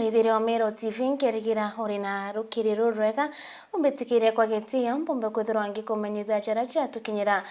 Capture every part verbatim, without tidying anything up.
Ithiri wa Meru T V, nkerigira uri na rukiri rurwega. Umbitikirie kwa gitio, mbumbe kwithirwa ngikumenyithia jaria jatukinyira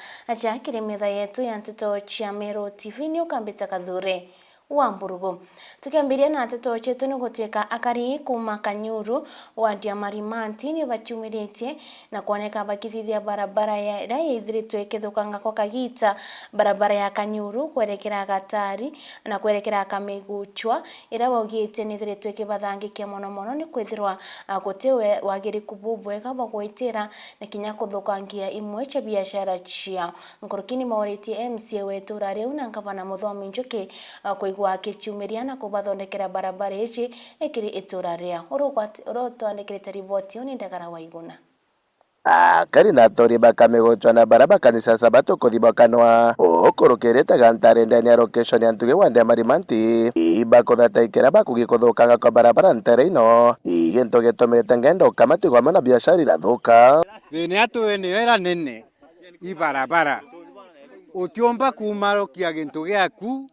ja kiri metha yetu ya nteto cia Meru T V, ni ukambita Kathure wa Mburugu. Tukiambiria na nteto cietu, ni gutwika akari kuuma Kanyuru, wadi ya Marimanti, ni baciumiritie na kwoneka bakithithia barabara ya, iria yithiritwe ikithukanga kwa kagita, barabara ya Kanyuru kwerekera Gatari na kwerekera Kamiguchwa, iria baugite nithiritwe ikibathangikia mono mono ni kwithirwa, ah, guti we-, wagiriku bubwega bwa gwitira na kinya kuthukangia imwe cia biashara ciao. Nkuruki ni mauritie M C A wa itura riu na ngavana Muthomi Njuki, ah, kwigua akicumiria na kubathondekera barabara iji ikiri itura riao. Uru gwati-, uru twandikirite riboti iu ni Ndagara wa Iguna. Akari na aturi ba Kamiguchwa na baria ba kanisa Sabato kuthibwa kanwa, ukurukirite Gantari ndene ya location ya Ntugi wadi ya Marimanti, ibakuthataikira bakugi kuthukanga kwa barabara ntere ino, i gintu gitumite ngendo ukamatigwa amwe na biashara irathuka. Thina ya twi niyo ira nene, i barabara. Utiumba kumarukia gintu giaku,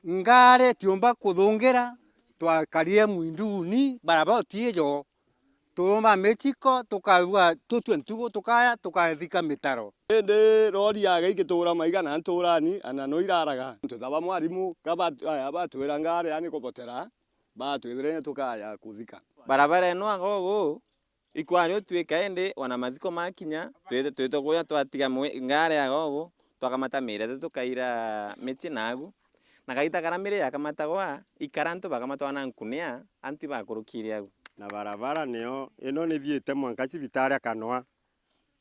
ngari itiumba kuthungira, twakarire mwinduni, barabara utiijo. Turuma michiko, tukaua tutue ntugu, tukaya, tukathika mitaro. Indi rori yaga igitura maiga na nturani, ana no iraraga. Antu ta ba mwarimu, ka ba-, aya batwira ngari yani kubotera, batwithire tukaya kuthika. Barabara ino agogu, ikwani utwika indi, ona mathiko makinya, twite, twite kuya twatiga mwi-, ngari agogu, twakamata mirete tukaira michi nagu. Na kaita karia miri yakamatagwa, ikara antu bakamatwa na nkunia, antu ibakurukire agu. Na barabara niyo ino nithiite mwanka cibitari ya Kanwa.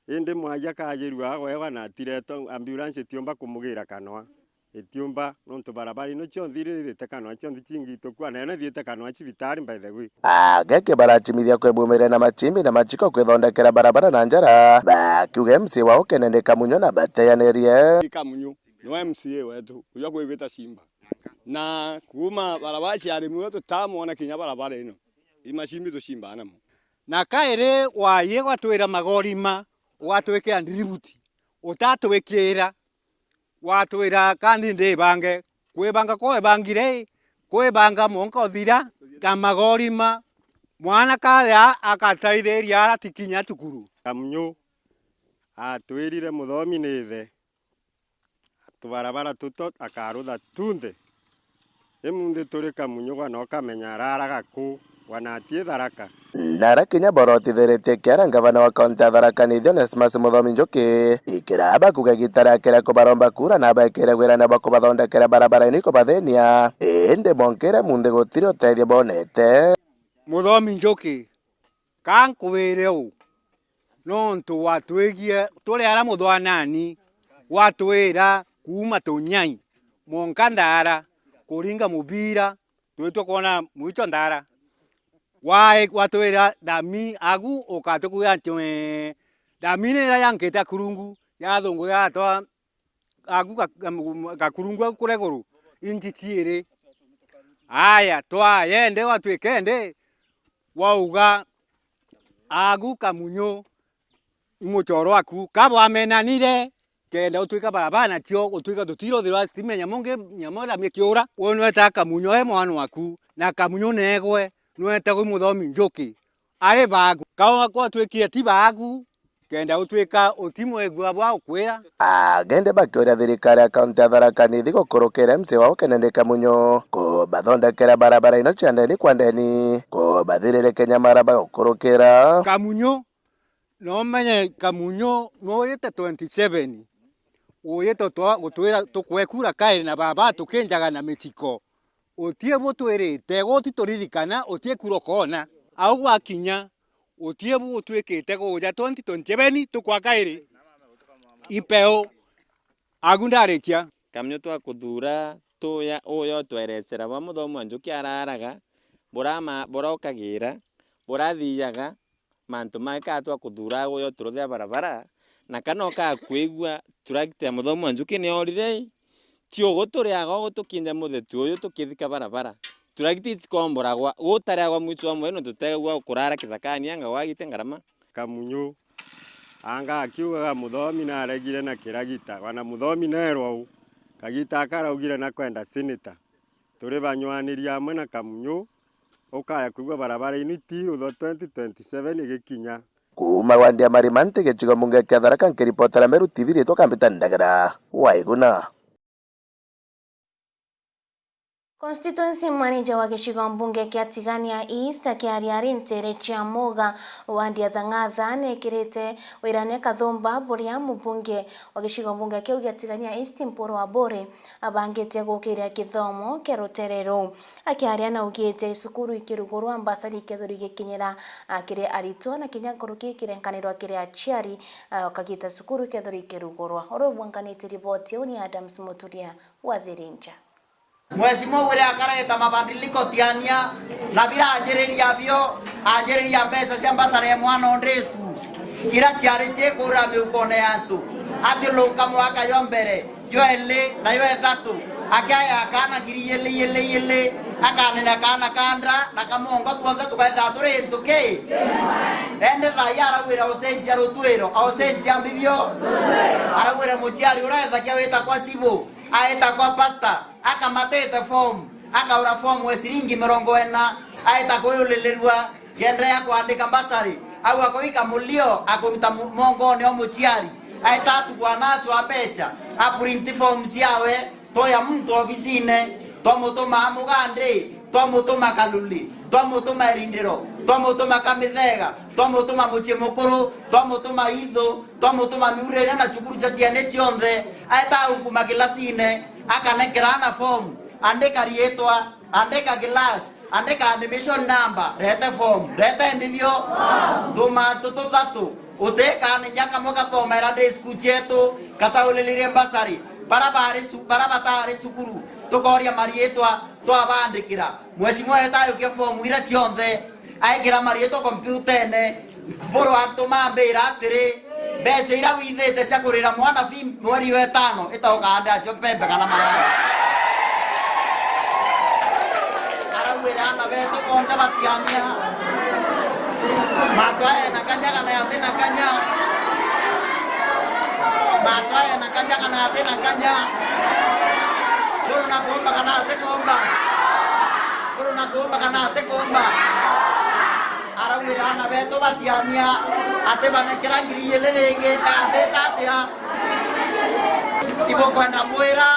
Indi mwai akajirua agwegwa na atiretwa, ambulance itiumba kumugira Kanwa. Itiumba, nontu barabara ino cionthe iririte Kanwa, cionthe cingitukua, na ino ithiite Kanwa cibitari, by the way. Ageke barachimithia kwebumiria na machimbi na machiko kwithondekera barabara na njara, bakiuga M C A wao Kennedy Kamunyo na bateyanirie. Kamunyo. Niwe M C A wetu, uria kwigwita Simba. Na kuuma barabara ciarimiwe tutamwona kinya barabara ino. I macimbi tucimbaga namo. Na kairi waye gwatwira magorima, ugatwikira ndiributi, utatwikira, watwira kandi ndibange, kwibanga kwa ibangire, kwibanga mwanka uthira, na magorima, mwana karia akataithiria ara tikinya cukuru. Kamunyu atwirire Muthomi ni ithe, tubarabara tuto akarutha tunthe. Imunthi turi Kamunyu gwa na ukamenya araraga ku, gwa na atie Tharaka. Nara kinya borotithiritie kiara ngavana wa kaunti ya Tharaka Nithi Onesmus Muthomi Njuki, ikiraba kuga gitara kiria kubaromba kura na bekire gwirana bwa kubathondekera barabara ino ikubathinia, indi bonkire munthi gutiri utethio bonete. Muthomi Njuki, ka nkwire uu, nontu watwigie turi ara muthwanani, watwira kuuma tunyai mwanka ndara, kuringa mubira, twitwe kwona mwicho ndara. Wa-, watwira, "Dami agu ukatukuya ncwe." Dami ni ira yankite akurungu, yathungu yatwa agu ga-, ga-, gakurungu au kuria iguru, inchi ciiri. Aya, twayende watwikende, wauga, agu Kamunyu, i muchoro aku, kabwamenanire, kenda utwika barabara nacio, gutwika tutirothirwa stima nyamo ngi, nyamo iramia kiura. We nweta Kamunyu e mwana waku, na Kamunyu negwe, nweta gwi Muthomi Njuki, ari bagu. Kawa kwatwikire ti bagu, kenda utwika utimwegua bwa ukwira. Agende bakiuria thirikari ya kaunti ya Tharaka Nithi gukurukira M C A wao Kennedy Kamunyu kubathondekera barabara ino cia ndeni kwa ndeni, kubathirire kinya maraba gukurukira. Kamunyu, no menye Kamunyu nuyite twenty seven, uyite twa-, gutwira tukwekura kairi na baba tukinjaga na michiko. Utie butwirite, guti turirikana, utie kura ukona. Au gwakinya, utie bugutwikite guja twenty twenty seven tukwa kairi ipeo. Agu ndarikia. Kamunyu twakuthura, tuya, uya utwerecera bwa Muthomi wa Njuki araraga, burama-, buraukagira, burathiaga, mantu make ka twakuthura agu yo turuthia barabara, na kana ukakwigua turakita ya Muthomi wa Njuki ni yorire i, ti ugu turiaga ugu tukinja muthetu uyu tukithika barabara. Turakita itikomboragwa, gutariagwa mwicho wa mweri nontu tutegagua kurara kithakani anga gwagite ngarama. Kamunyu, anga akiugaga Muthomi naregire na kiragita, wana Muthomi nerwa u, kagita akaraugire na kwenda senator. Turi banywaniri amwe na Kamunyu, Ukaya kwigua barabara-ini ti rutho twenty twenty-seven igikinya. Kuuma wandi ya Marimanti, gicigo mbunge kia Tharaka, nkiripotera Meru T V, ritwa Kambita Ndagara. Waiguna. Constituency manager wa gicigo mbunge kia Tigania East akiaria ari ntere cia Muga, wandi ya Thang'atha, nekirite wirane kathumba buria mubunge wa gicigo mbunge kiu gia Tigania East, Mpuru Aburi, abangite gukiria kithomo kia rutere ruu. Akiaria naugite cukuru ikirugurwa, mbasari ikethirwa igikinyira, ah, kiri aritwa na kinya nkuruki ikirenkanirwa kiri aciari, ah, kagita cukuru ikethirwa ikirugurwa. Uria ubwanganite riboti iu ni Adams Muturia wa Thirinja. Mheshimiwa Were akareta mabadiliko Tiania, na bira anjiriria bio, anjiriria mbeca cia mbasari ya mwana o day school, ira ciari cikurira miukone ya antu, athiurunka mwaka yo mbere, yo iri na yo ithatu, akiaya akaana ngiri ijiri, ijiri, ijiri, akanene akaana ka nda na kamongo, twonthe tukaethaga turi into ki? Ende thaai arauira ucenjia rutwiro, aucenjia mbibio, arauire muciari uria ethagia witagwa Cibu, aetagwa pastor, akamatite form, akaura form we ciringi mirongo ina, aeta kuyulirirua, kenda ya kwandika mbasari, au akoika mulio, akuruta mu-, mongone o muciari, aeta atukwa na acwa mbeca, aprinti form ciawe, toya muntu obisine, twamutuma Mugandi, twamutuma Kaluli, twamutuma Irindiro, twamutuma Kamithega, twamutuma Mucii Mukuru, twamutuma Ithu, twamutuma Miurene na cukuru cia Tiania cionthe, aeta aunkuma kilasine, akanekera ana form, andika riitwa, andika class, andika admission number, rete form, rete mbibio. Tumantu tuthatu, utikaninya kamwe kathomera day school cietu, kataulilirie mbasari, bara bari cu-, bara batari cukuru, tukoria mariitwa, twabandikira. Mheshimiwa eta ayukia form ira cionthe, aikira mariitwa kompyutene, Mpuru atuma ambira atiri, mbeca ira withite cia kurira mwana fee mweri wa itano, itauka ande acio mpembe kana mayai. Arauire ana betu bonthe batiania. Matwae na kanya kana ati na kanya. Matwae na kanya kana ati na kanya. Kuru na kuumba kana ati kuumba. Kuru na kuumba kana ati kuumba. Arauire ana betu batiania ati banekera ngiri ijiri ringi, ati atia? Ibukwenda mwira?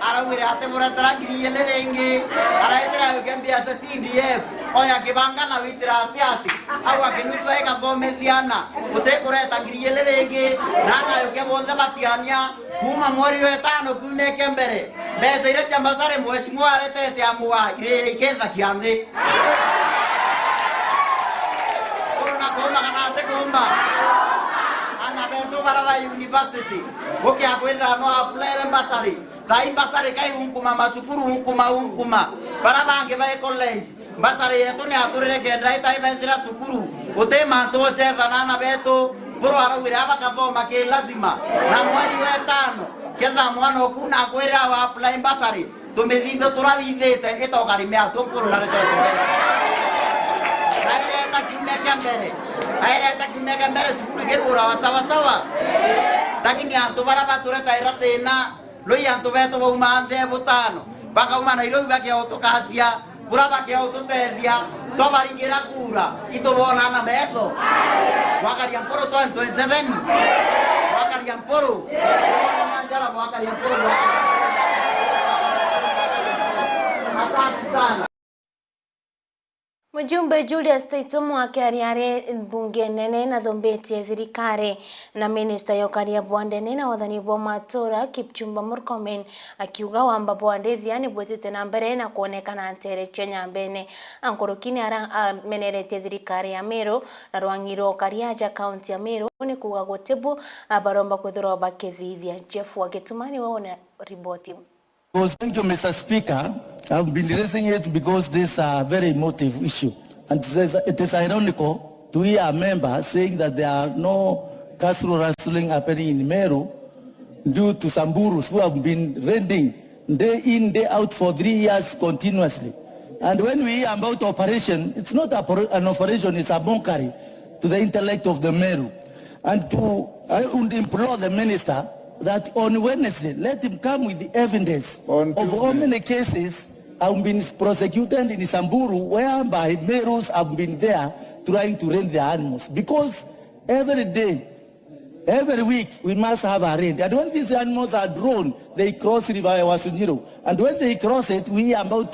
Arauire ati buretera ngiri ijiri ringi, araetera ayokia mbia cia C D F, oya kibanga na witira ati ati, au akinusu ekathomethia ana, utikureta ngiri ijiri ringi, na ana ayokia bonthe batiania, kuuma mweri wa itano kiumia kia mbere, mbeca iria cia mbasari mheshimiwa aretete amwa iri ikethakia nthi. Kuru na kuumba kana ati kuumba? Ana betu bara ba university, gukia kwithira no apply mbasari. Thaai mbasari kai unkuma, macukuru unkuma, unkuma. Bara bangi bai college, mbasari yetu ni aturire kenda itai bethira cukuru. Uti mantu ucetha na ana betu, Mpuru araugire aba kathoma ki lazima. Na mweri wa itano, ketha mwana oku nakwirira wa apply mbasari, tumithitho tura withite itoka rimea tu Mpuru na retete mbeca. Aireta kiumia kia mbere. Aireta kiumia kia mbere cukuru ikirugura wa sawa sawa. Lakini antu bara baturetaira thina, Rui antu betu bauma nthi ya butano, bakauma Nairobi bakia utukacia, bura bakia ututethia, twabaringira kura, itubona na metho. Gwakaria Mpuru twenty twenty-seven. Gwakaria Mpuru. Njara gwakaria Mpuru. Asante sana. Mujumbe Julius Taitumo akiaria ari mbunge nene nathumbitie thirikari na minista ya ukaria bwa ndene na wathani bwa matura Kipchumba Murkomen, akiuga wamba bwa ndithia ni bwitite na mbere na kwonekana ntere cia Nyambene. Ankuruki ni ara ameneretie thirikari ya Meru na rwang'i rwa ukaria aja kaunti ya Meru ni kuuga gutibu baromba kwithirwa bakithithia. Jeff wa Gituma niwe wona riboti. Because, thank you, Mister Speaker. I've been raising it because this is a very emotive issue. And it is, it is ironical to hear a member saying that there are no castle rustling happening in Meru due to Samburus who have been raiding day in, day out for three years continuously. And when we hear about operation, it's not a, an operation, it's a mockery to the intellect of the Meru. And to, I would implore the minister that on Wednesday, let him come with the evidence of how many cases I've been prosecuted in Samburu, whereby Merus have been there trying to rent their animals, because every day, every week, we must have a raid. And when these animals are drawn, they cross River Wasunyiru. And when they cross it, we hear about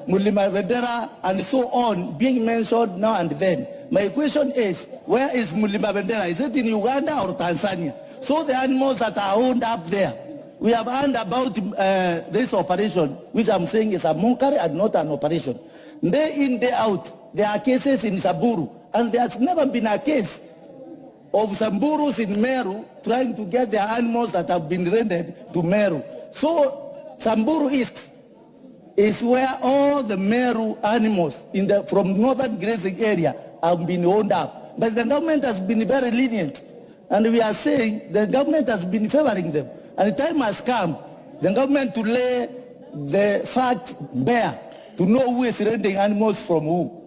Mulima Bendera and so on being mentioned now and then. My question is, where is Mulima Bendera? Is it in Uganda or Tanzania? So the animals that are owned up there, we have heard about, uh, this operation, which I'm saying is a mockery and not an operation. Day in, day out, there are cases in Samburu, and there has never been a case of Samburus in Meru trying to get their animals that have been rented to Meru. So Samburu East is where all the Meru animals in the, from northern grazing area have been owned up. But the government has been very lenient, and we are saying the government has been favoring them. And the time has come the government to lay the fact bare to know who is renting animals from who.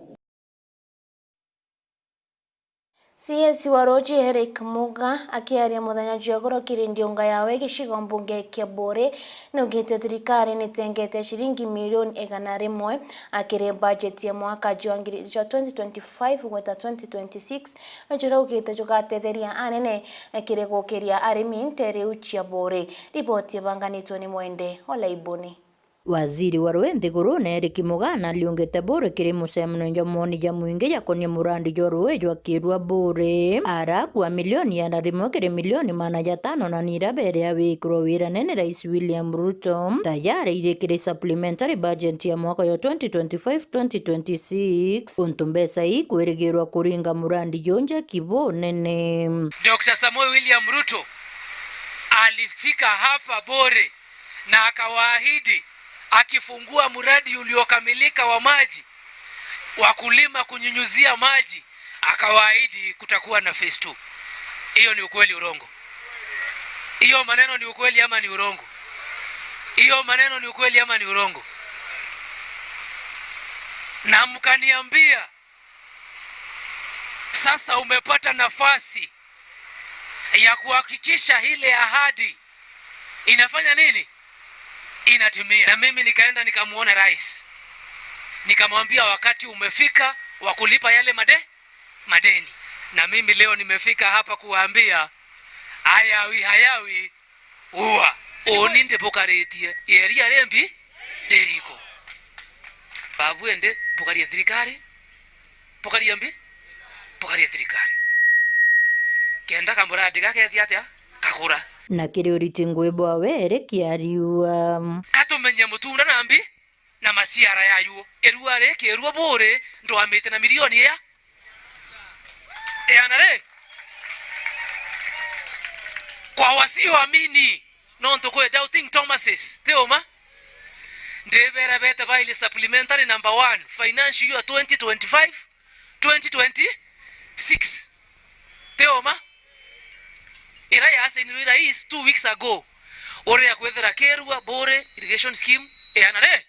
C S wa Ruuji Eric Muga akiaria muthenya jwa iguru kiri ndiunga yawe gicigo mbunge kia Buuri, naugite thirikari nitengete ciringi milioni igana rimwe akiri bajeti ya mwaka jwa ngiri, jwa twenty twenty-five gwita twenty twenty-six, juria augite jugatetheria anene kiri gukiria arimi nteere iu cia Buuri. Riboti ibanganitwe ni Mwende Olaibuni. Waziri wa rui nthigurune Eric Muga nariungite Buuri kiri mucemanio jwa moni ja mwingi jakonie murandi jwa rui jwa Kirua Buuri. Arakua milioni igana rimwe kiri milioni magana jatano na ni iria beere ya wikirwa wirane ni Rais William Ruto, tayari iri kiri supplementary budget ya mwaka jwa twenty twenty-five twenty twenty-six, untu mbeca ii ikwirigirwa kuringa murandi juu njaki bunene. Doctor Samoei William Ruto alifika hapa Buuri na akawaahidi akifungua mradi uliokamilika wa maji, wa kulima, kunyunyuzia maji, akawaahidi kutakuwa na phase two. Hiyo ni ukweli, urongo? Hiyo maneno ni ukweli ama ni urongo? Hiyo maneno ni ukweli ama ni urongo? Na mkaniambia, sasa umepata nafasi ya kuhakikisha ile ahadi inafanya nini? Inatimia. Na mimi nikaenda nikamuona rais. Nikamwambia wakati umefika wa kulipa yale made-, madeni. Na mimi leo nimefika hapa kuwaambia, hayawi, hayawi, ua. Uni ndibukaritie, iria rimbi ndiriko. Babu indi bukarie thirikari, bukarie mbi, bukarie thirikari. Kenda kamurandi gakethia atia? Kagura. Na kiri uriti ngui bwawe eri kiariua. Katumenye mutunda na mbi na maciara yayo. Irua riki, irua Buuri ndwamite na milioni ya, iana ri? Kwa wasioamini, nontu kwi doubting Thomases, ti uma? Ndibere bete baile supplementary number one, financial year twenty twenty-five, twenty twenty-six. Ti uma? Ira yasainirwe ira is two weeks ago. Uria kwithira Kirua Buuri Irrigation Scheme, iana ri?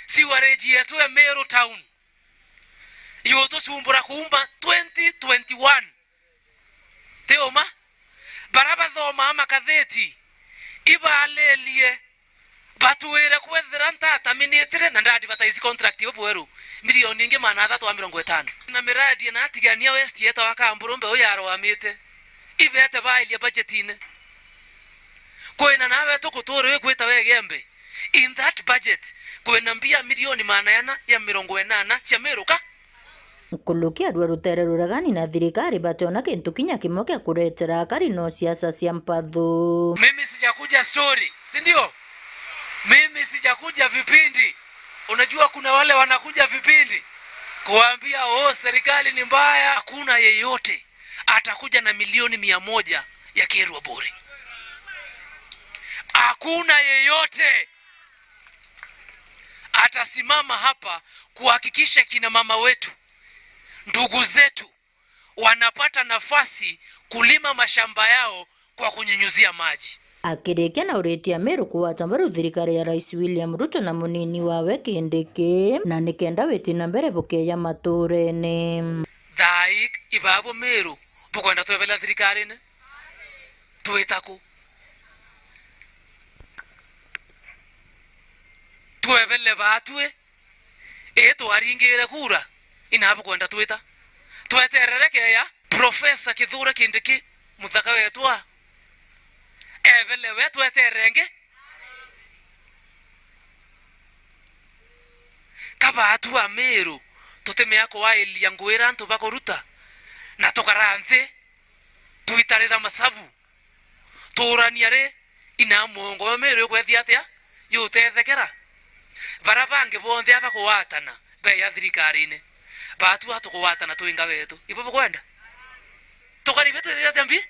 Sewerage yetu ya Meru Town yutucumbura kuuma twenty twenty-one. Ti uma? Bara bathomaa makatheti, ibaalilie, batwire kwethira ntataminitire na nda advertise contract ibu bweru, milioni ingi magana athatu ma mirongo itano. Na miradi na atigania West yetawa Kamburu mbeu yarwamite, ibete bailia bajetine. Kwina nawe tukutura wi gwita wegembe. In that budget, kwina mbia milioni magana ana ya mirongo inana cia Meru County. Nkuruki arua rutere ruregani na thirikari bationa kintu kinya kimwe kia kuretera akari no siasa cia mpathu. Mimi sijakuja story, si ndio? Mimi sijakuja vipindi. Unajua kuna wale wanakuja vipindi kuambia, "Oh, serikali ni mbaya." Hakuna yeyote atakuja na milioni mia moja ya Kirua Buuri. Hakuna yeyote atasimama hapa kuhakikisha kina mama wetu, ndugu zetu, wanapata nafasi kulima mashamba yao kwa kunyunyuzia maji. Akirikia na uritie Amiru kugwata mbaru thirikari ya Rais William Ruto na munini wawe Kindiki, na nikenda witi na mbere bukeeja maturene. Thaai ibabu Miru bukwenda twebela thirikarine? Twita ku? Twebele baatwi, ii twaringire kura, inabu kwenda twita. Tweterere keya, Professor Kithure Kindiki, muthaka wetu a, ebele we tweterere ngi. Ka baatwi a Meru, tutimea kwailia ngugi iria antu bakuruta, na tukara nthi, twitarira mathabu. Tuurania ri, ina mwongo yo Meru ikwethia atia? Yutethekera. Bara bangi bonthe aba kugwatana, beya thirikarine. Baatwi a tukugwatana twinga wetu. Ibo bukwenda? Tukaribe twithite atia mbi?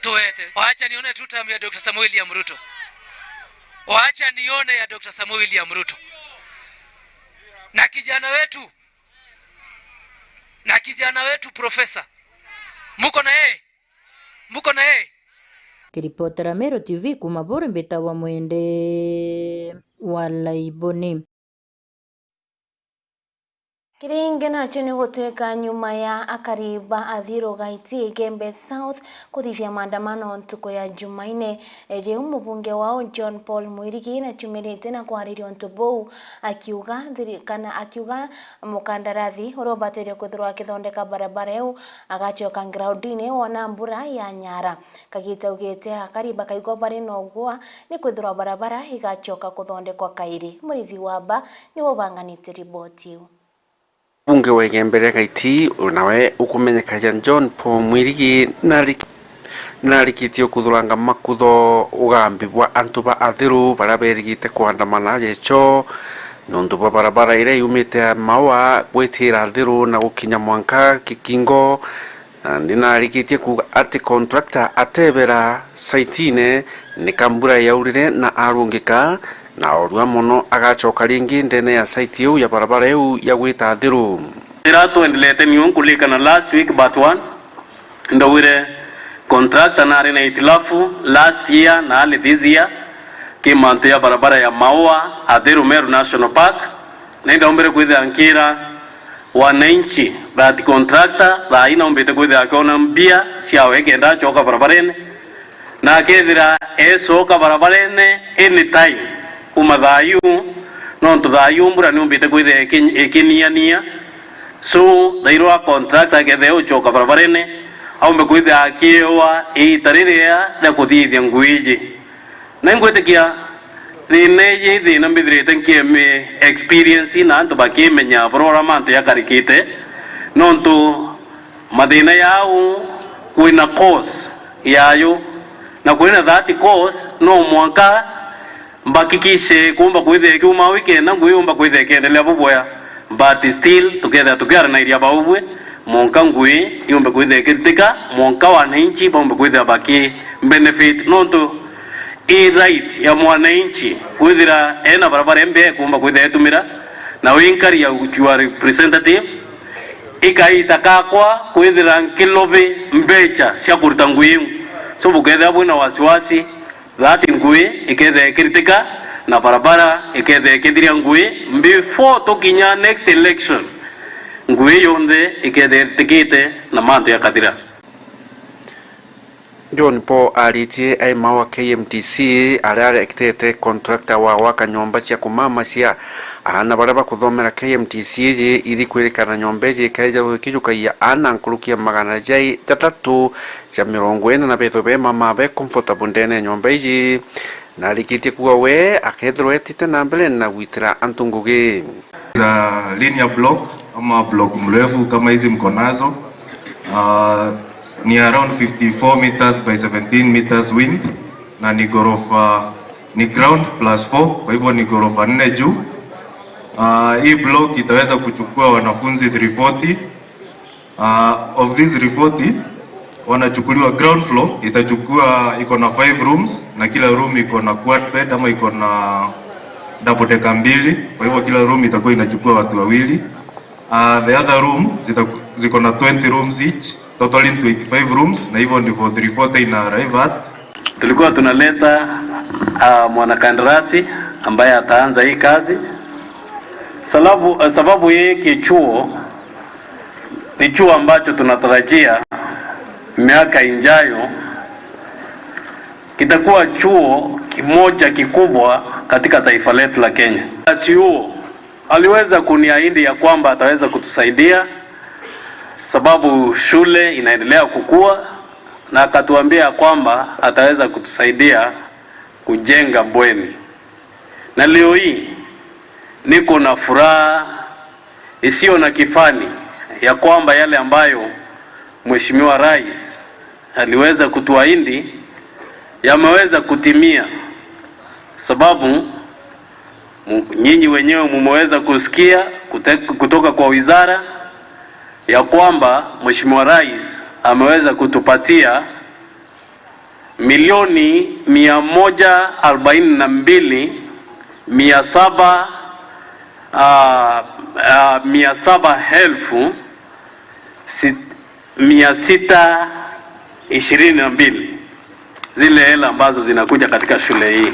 Tuete. Wacha nione two term ya Doctor Samuel William Ruto. Wacha nione ya Doctor Samuel William Ruto. Na kijana wetu. Na kijana wetu Professor. Muko na yeye? Muko na yeye? Kiripotera Meru T V kuuma Buri, mbitagwa Mwende wa Laiboni. Kiringi nacio ni gutwika nyuma ya akari ba Athiru Gaiti Igembe South kuthithia maandamano ntuku ya Jumaine, riu mubunge wao John Paul Mwirigi naciumirite na kwariria untu buu, akiuga thiri-, kana akiuga mukandarathi uria ubatirie kwithirwa akithondeka barabara iu agacoka groundine wona mbura yanyara. Kagita augite akari bakaigua bari na ugwa ni kwithirwa barabara igacoka kuthondekwa kairi. Murithi wa Mba niwe ubanganite riboti iu. Mbunge wa Igembe ria Gaiti, nawe ukumenyeka ja John Paul Mwirigi, nari-, narikitie kuthuranga makutho ugambi bwa antu ba Athiru baria berigite kuandamana jecho nontu bwa barabara iria yumite Maua gwitira Athiru na gukinya mwanka Kikingo. Nandi narikitie kuuga ati contractor atebera saitine ni ka mbura yaurire na arungika, na orua mono agacoka ringi ndene ya site iu ya barabara iu ya gwita Athiru. Ira twendelete niu nkulikana last week but one, ndaugire contractor nari na itilafu last year na early this year ki mantu ya barabara ya Maua Athiru Meru National Park, na indaumbire kwithira nkira wananchi that contractor thaa ii naumbite kwithira akiona mbia ciawe kenda acoka barabarene, na akethira ecoka barabarene anytime kuma thaa iu, nontu thaa iu mbura niumbite kwithira iki-, ikiniania. So thairwa contractor akethira ucoka barabarene, aumbe kwithira akiewa iita riria ria kuthithia ngui iji. Na ingwitikia thina iji thina mbithirite nkiemi experience na antu bakimenya burora mantu jakarikite, nontu mathina jau kwina cause yayo, na kwina that cause no mwanka mbakikishe kumba kwithia ikiuma au ikenda ngui yumba kwithia ikiendelea bubwea, but still tukethia tukiaranairia baubwe, mwanka ngui yumbe kwithia ikiritika, mwanka wananchi baumbe kwithia baki benefit, nontu i right ya mwananchi kwithira ena barabara imbea ekumba kwithia etumira, na wi nkari ya your representative ikaita kakwa kwithira nkilobi mbecha cia kuruta ngui iu. So bukethia bwina wasiwasi that ngui ikethia ikiritika na barabara ikethia ikithiria ngui before tukinya next election, ngui yonthe ikethia iritikite na mantu yakathira. John Paul aritie ai Maua K M T C aria aretete contractor wa gwaka nyomba cia kumamacia aana baria bakuthomera K M T C iji iri kwirikana nyomba iji ikaija gukijukagia aana nkuruki ya magana jai jathatu ja mirongo ina na bethwe be mama be comfortable ndene ya nyomba iji. Na arikitie kuuga we akethirwa etite na mbere na gwitira antu ngugi. Za linear block ama block mrefu kama hizi mko nazo, ah, ni around fifty-four meters by seventeen meters width, na ni ghorofa, ni ground plus four, kwa hivyo ni ghorofa nne juu. Ah, hii block itaweza kuchukua wanafunzi three forty. Uh, of these three forty wanachukuliwa ground floor, itachukua, iko na five rooms na kila room iko na quad bed ama iko na double decker mbili. Kwa hivyo kila room itakuwa inachukua watu wawili. Uh, the other room zita-, ziko na twenty rooms each, totaling twenty-five rooms, na hivyo ndivyo three forty ina arrive at. Tulikuwa tunaleta, uh, mwanakandarasi ambaye ataanza hii kazi. Sababu, uh, sababu hiki chuo ni chuo ambacho tunatarajia miaka ijayo Itakuwa chuo kimoja kikubwa katika taifa letu la Kenya. Wakati huo, aliweza kuniahidi ya kwamba ataweza kutusaidia sababu shule inaendelea kukua, na akatuambia ya kwamba ataweza kutusaidia kujenga bweni. Na leo hii, niko na furaha isiyo na kifani ya kwamba yale ambayo Mheshimiwa Rais aliweza kutuahidi yameweza kutimia, sababu mu-, nyinyi wenyewe mumeweza kusikia kute-, kutoka kwa wizara ya kwamba Mheshimiwa Rais ameweza kutupatia milioni mia moja arobaini na mbili, mia saba, ah, ah, mia saba elfu si-, mia sita ishirini na mbili. Zile hela ambazo zinakuja katika shule hii.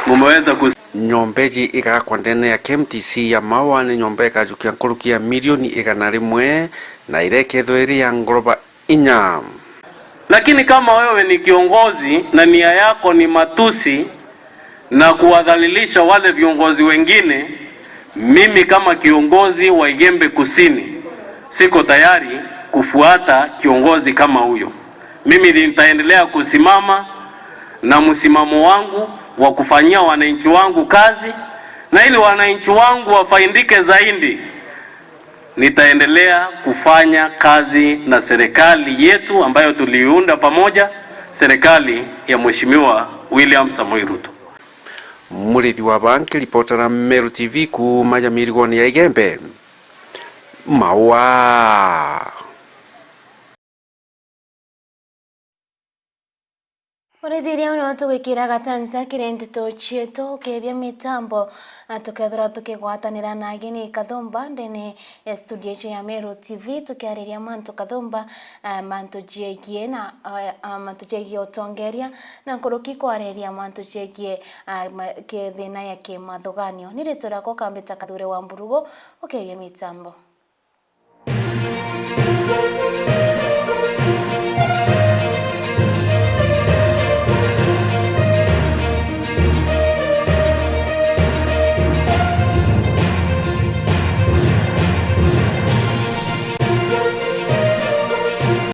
Mumeweza kus- Nyomba iji igakwa ndene ya K M T C ya Maua ni nyomba ikajukia nkuruki ya milioni igana rimwe na irekethwa iri ya ngoroba inya. Lakini kama wewe ni kiongozi na nia yako ni matusi na kuwadhalilisha wale viongozi wengine, mimi kama kiongozi wa Igembe Kusini, siko tayari kufuata kiongozi kama huyo. Mimi nitaendelea kusimama na msimamo wangu wa kufanyia wananchi wangu kazi, na ili wananchi wangu wafaidike zaidi, nitaendelea kufanya kazi na serikali yetu ambayo tuliunda pamoja, serikali ya Mheshimiwa William Samoei Ruto. Murithi wa Banki, ripota ra Meru T V kuuma Jamirigoni ya Igembe, Maua. Urithiria uno tugwikira gatanta kiri ndeto cietu, ukebia mitambo, a, tukethirwa tukigwatanira na ageni Kathumba ndene ya studio ici ya Meru T V, tukiariria mantu Kathumba, a, mantu jiegie na, a, a, mantu jiegie utongeria, na nkuruki kwariria mantu jiegie, a, ma-, ki-, thina ya kimathuganio. Ni ritwa riakwa Kambita Kathure wa Mburugu, ukebia mitambo.